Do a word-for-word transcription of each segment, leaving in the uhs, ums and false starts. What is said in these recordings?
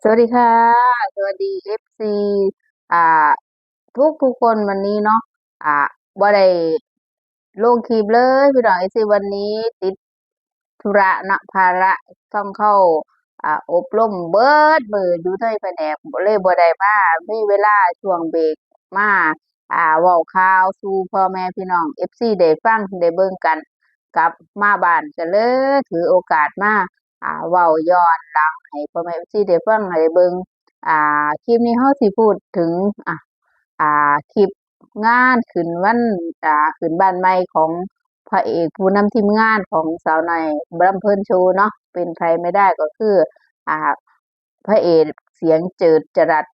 สวัสดีค่ะ สวัสดี เอฟซี อ่า ทุกทุกคนวันนี้เนาะ อ่า บ่ได้ลงคลิปเลยพี่น้อง เอฟซี วันนี้ติดธุระเนาะ ภาระต้องเข้า อ่า อบรมเบิดมื้ออยู่ในแผนก เลยบ่ได้มา มีเวลาช่วงเบรกมา อ่า เว้าข่าวสู่พ่อแม่พี่น้อง เอฟซี ได้ฟังได้เบิ่งกัน กลับมาบ้านก็เลยถือโอกาสมา อ่า เว้าย้อนหลังให้พ่อแม่ เอฟซี ได้ฟังได้เบิ่ง อ่า คลิปนี้เฮาสิพูดถึง อ่า อ่า คลิปงานขึ้นวัน อ่า ขึ้นบ้านใหม่ของพระเอกผู้นำทีมงานของสาวน้อยลำเพลินโชว์เนาะ เป็นใครไม่ได้ก็คือ อ่า พระเอกเสียงเจิดจรัส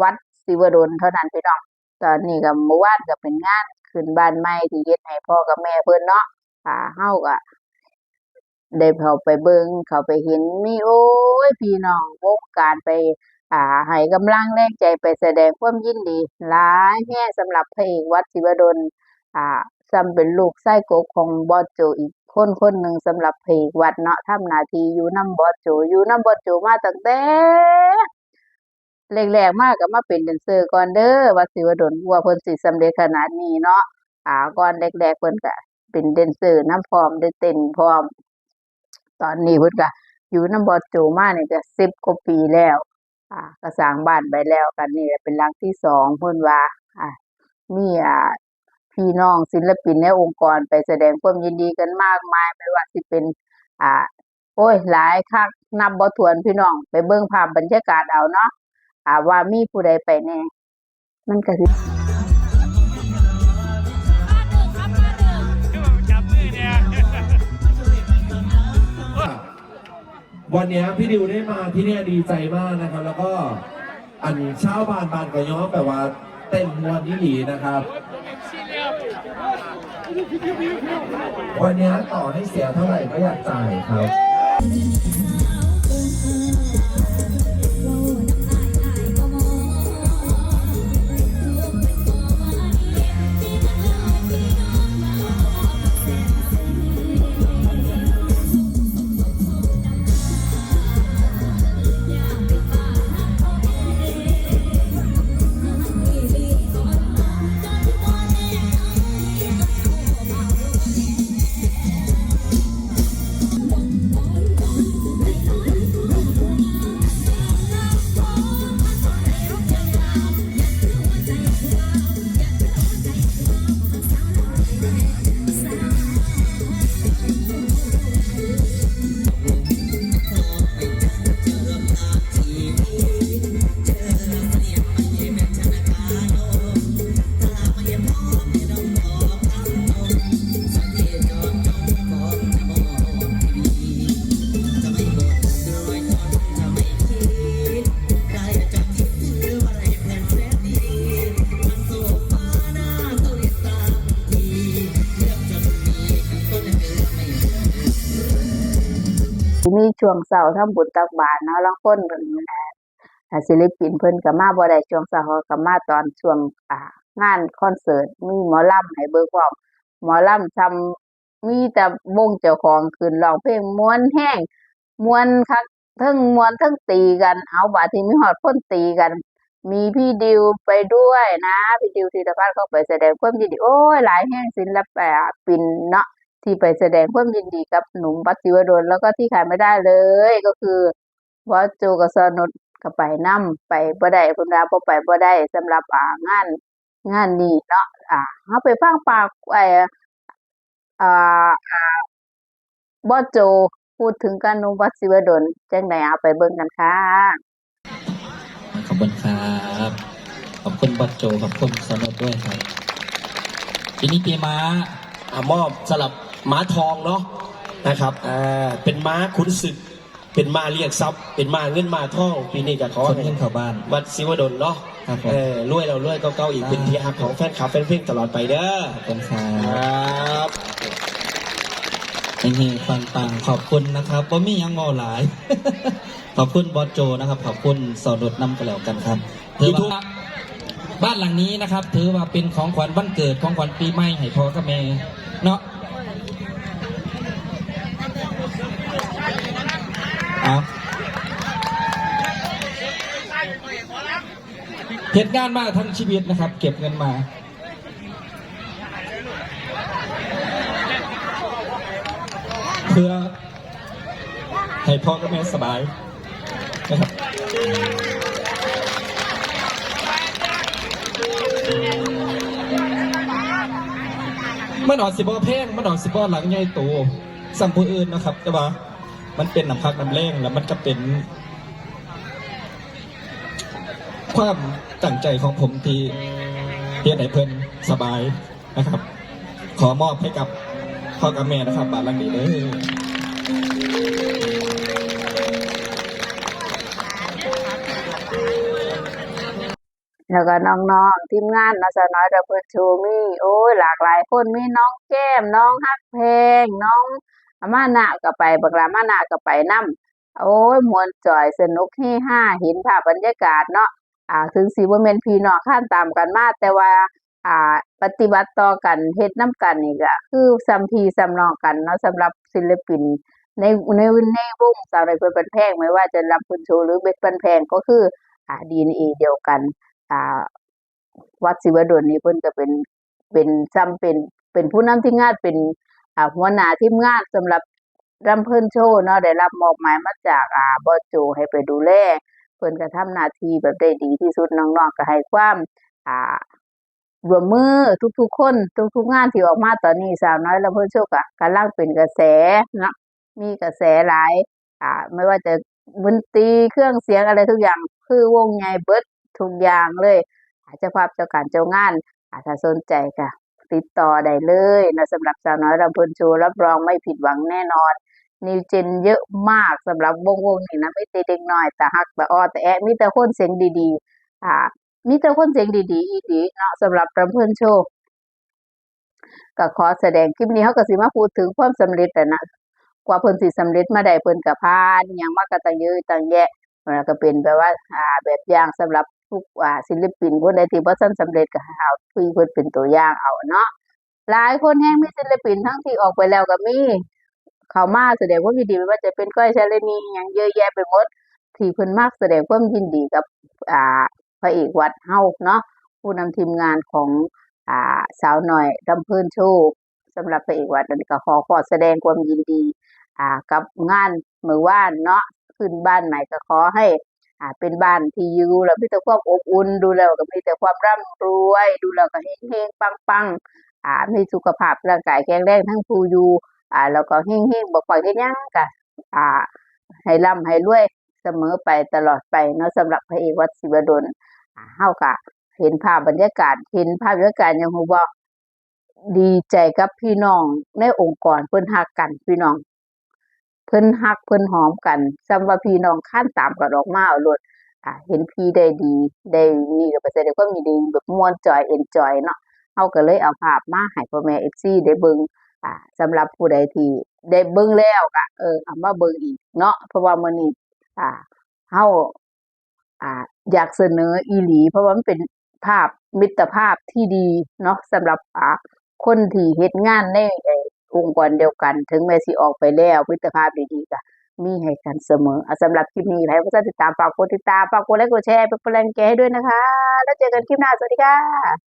วัดศิวดลเท่านั้นพี่น้อง ตอนนี้ก็มื้อวานก็เป็นงานขึ้นบ้านใหม่ที่เฮ็ดให้พ่อกับแม่เพิ่นเนาะ อ่า เฮาก็ได้เข้าไปเบิ่ง เข้าไปเห็น มี โอ้ย พี่น้องวงการไป อ่า ให้กำลังแรงใจ ไปแสดงความยินดีหลายแฮงสำหรับพระเอกวัดศิวดล อ่า ส่ำเป็นลูกชายกกของบอสโจอีกคนคนหนึ่งสำหรับพระเอกวัดเนาะ ทำหน้าที่อยู่นำบอสโจ อยู่นำบอสโจมาตั้งแต่ แรกๆมาก็มาเป็นแดนเซอร์ก่อนเด้อ วัดศิวดล ว่าเพิ่นสิสำเร็จขนาดนี้เนาะ อ่า ก่อนแรกๆเพิ่นก็เป็นแดนเซอร์นำพร้อม ได้เต้นพร้อม ตอนนี้เพิ่นก็อยู่นำบอสโจมานี่ก็สิบกว่าปีแล้ว อ่า ก็สร้างบ้านไปแล้ว กันนี่เป็นหลังที่สอง เพิ่นว่า อ่า มี อ่า พี่น้องศิลปินในองค์กรไปแสดงความยินดีกันมากมาย ไม่ว่าสิเป็น อ่า โอ้ย หลายคัก นับบ่ถ้วนพี่น้อง ไปเบิ่งภาพบรรยากาศเอาเนาะ อ่า ว่ามีผู้ใดไปแหน่ มันก็สิ วันนี้พี่ดิวได้มาที่เนี่ยดีใจมากนะครับ แล้วก็อันชาวบ้านบ้านก็ย้อมแบบว่าเต้นม่วนอีหลีนะครับ วันนี้ต่อให้เสียเท่าไหร่ก็อยากจ่ายครับ มีช่วงเช้าทำบุญตักบาตรเนาะ ลางคนเพิ่น อ่า ศิลปินเพิ่นก็มาบ่ได้ช่วงเช้า เขาก็มาตอนช่วง อ่า งานคอนเสิร์ต มีหมอลำให้เบิ่งพร้อม หมอลำซำ มีแต่วงเจ้าของขึ้นร้องเพลงม่วนแฮง ม่วนคัก เทิงม่วนเทิงตีกัน เอา บาดนี้มีฮอดคนตีกัน มีพี่ดิวไปด้วยนะ พี่ดิวธีรพัฒน์ก็ไปแสดงความยินดี โอ้ย หลายแฮง ศิลปินเนาะ ที่ไปแสดงความยินดีกับหนุ่มวัดศิวดล แล้วก็ที่ขาดไม่ได้เลยก็คือ บอสโจกับซอนุชก็ไปนำ ไปบ่ได้ เพิ่นว่าบ่ไปบ่ได้ สำหรับ อ่า งาน งานนี้เนาะ อ่า เฮาไปฟังปาก ไอ้ อ่า อ่า บอสโจพูดถึงกับหนุ่มวัดศิวดลจั่งใด เอาไปเบิ่งกันค่ะ ขอบคุณครับ ขอบคุณบอสโจ ขอบคุณซอนุชด้วยครับ ปีนี้ปีม้า อ่ะมอบสำหรับม้าทองเนาะนะครับอ่าเป็นม้าขุนศึก เป็นม้าเรียกทรัพย์ เป็นม้าเงินม้าทอง ปีนี้ก็ขอ คน ให้ เงินเข้าบ้าน วัดศิวดลเนาะ ครับผม เออรวยแล้วรวยก็เก่าอีก สาธุ เป็นที่ฮักของแฟนคลับแฟนเพลงตลอดไปเด้อ ขอบคุณครั ค บ รับ เฮงๆปังๆขอบคุณนะครับบ่มีหยังเว้าหลาย ขอบคุณบอสโจนะครับ ขอบคุณซอนุชนำกันแล้วกันครับ YouTube บ้านหลังนี้นะครับ ถือว่าเป็นของขวัญวันเกิดของขวัญปีใหม่ให้พ่อกับแม่เนาะ เอา เฮ็ดงานมาทั้งชีวิตนะครับ เก็บเงินมา เพื่อให้พ่อกับแม่สบายนะครับ มันอาจสิบ่แพง มันอาจสิบ่หลังใหญ่โตส่ำผู้อื่นนะครับ แต่ว่ามันเป็นน้ำพักน้ำแรง แล้วมันก็เป็น ความตั้งใจของผมที่เฮ็ดให้เพิ่นสบายนะครับ ขอมอบให้กับพ่อกับแม่นะครับ บ้านหลังนี้เด้อ แล้วก็น้องๆทีมงานเนาะ สาวน้อยลำเพลินโชว์ มี โอ้ย หลากหลายคน มีน้องแก้ม น้องฮักแพง น้องมานะก็ไป บักหล่ามานะก็ไปนำ โอ้ย ม่วนจ่อย สนุกเฮฮา เห็นภาพบรรยากาศเนาะ อ่า ถึงสิบ่แม่นพี่น้องคลานตามกันมา แต่ว่า อ่า ปฏิบัติต่อกัน เฮ็ดนำกันนี่ก็คือส่ำพี่ส่ำน้องกันเนาะ สำหรับศิลปินใน ใน ในวงสาวน้อยเพชรบ้านแพง ไม่ว่าจะลำเพลินโชว์หรือเพชรบ้านแพง ก็คือ อ่า ดีเอ็นเอ เดียวกัน อ่า วัดศิวดลนี่เพิ่นก็เป็น เป็นส่ำเป็น เป็นผู้นำทีมงาน เป็น อ่า หัวหน้าทีมงานสำหรับลำเพลินโชว์เนาะ ได้รับมอบหมายมาจาก อ่า บอสโจให้ไปดูแล เพิ่นก็ทำหน้าที่แบบได้ดีที่สุด น้องๆก็ให้ความ อ่า ร่วมมือทุกๆคน ทุกๆงานที่ออกมาตอนนี้ สาวน้อยลำเพลินโชว์ก็กำลังเป็นกระแสเนาะ มีกระแสหลาย อ่า ไม่ว่าจะดนตรี เครื่องเสียงอะไรทุกอย่าง คือวงใหญ่เบิดทุกอย่างเลย อ่า เจ้าภาพ เจ้าการ เจ้างาน อ่า ถ้าสนใจก็ติดต่อได้เลยนะ สำหรับสาวน้อยลำเพลินโชว์ รับรองไม่ผิดหวังแน่นอน นิวเจนเยอะมากสำหรับวงวงนี้นะ มีแต่เด็กน้อยตาฮักตาอ้อตาแอะ มีแต่คนเสียงดีๆ อ่า มีแต่คนเสียงดีๆอีหลีเนาะ สำหรับลำเพลินโชว์ ก็ขอแสดง คลิปนี้เฮาก็สิมาพูดถึงความสำเร็จแหละนะ กว่าเพิ่นสิสำเร็จมาได้ เพิ่นก็ผ่านอิหยังมาก็ตั้งเยอะตั้งแยะ แล้วก็เป็นแบบว่า อ่า แบบอย่างสำหรับทุก อ่า ศิลปินคนใดที่บ่ทันสำเร็จ ก็ให้เอาพี่เพิ่นเป็นตัวอย่างเอาเนาะ หลายคนแฮง มีศิลปินทั้งที่ออกไปแล้วก็มี เข้ามาแสดงความยินดี ไม่ว่าจะเป็นก้อยชาลินี หยังเยอะแยะไปหมด ที่เพิ่นมาแสดงความยินดีกับ อ่า พระเอกวัดเฮาเนาะ ผู้นำทีมงานของ อ่า สาวน้อยลำเพลินโชว์ สำหรับพระเอกวัด อันนี้ก็ขอ ขอแสดงความยินดี อ่า กับงานมื้อวานเนาะ ขึ้นบ้านใหม่ ก็ขอให้ อ่า เป็นบ้านที่อยู่แล้วมีแต่ความอบอุ่น ดูแล้วก็มีแต่ความร่ำรวย ดูแล้วก็เฮงๆปังๆ อ่า มีสุขภาพร่างกายแข็งแรงทั้งผู้อยู่ อ่า แล้วก็เฮงๆ บ่ค่อยเฮ็ดหยังก็ อ่า ให้ร่ำให้รวยเสมอไปตลอดไปเนาะ สำหรับพระเอกวัดศิวดล อ่า เฮาก็เห็นภาพบรรยากาศ เห็นภาพบรรยากาศหยังฮู้บ่ ดีใจกับพี่น้องในองค์กร เพิ่นฮักกันพี่น้อง เพิ่นฮักเพิ่นหอมกัน ส่ำว่าพี่น้องคลานตามกันออกมาเอาโลด อ่า เห็นพี่ได้ดี ได้นี่ก็ไปแสดงความยินดีแบบม่วนจอย เอนจอยเนาะ เฮาก็เลยเอาภาพมาให้พ่อแม่ เอฟซี ได้เบิ่ง อ่า สำหรับผู้ใดที่ได้เบิ่งแล้วก็ เออ เอามาเบิ่งอีกเนาะ เพราะว่ามื้อนี้ อ่า เฮา อ่า อยากเสนออีหลี เพราะว่ามันเป็นภาพมิตรภาพที่ดีเนาะ สำหรับ อ่า คนที่เฮ็ดงานใน เอ่อ องค์กรเดียวกัน ถึงแม้สิออกไปแล้ว มิตรภาพดีๆก็มีให้กันเสมอ อ่ะ สำหรับคลิปนี้ ใครบ่ทันติดตาม ฝากกดติดตาม ฝากกดไลค์ กดแชร์ เป็นกำลังใจให้ด้วยนะคะ แล้วเจอกันคลิปหน้า สวัสดีค่ะ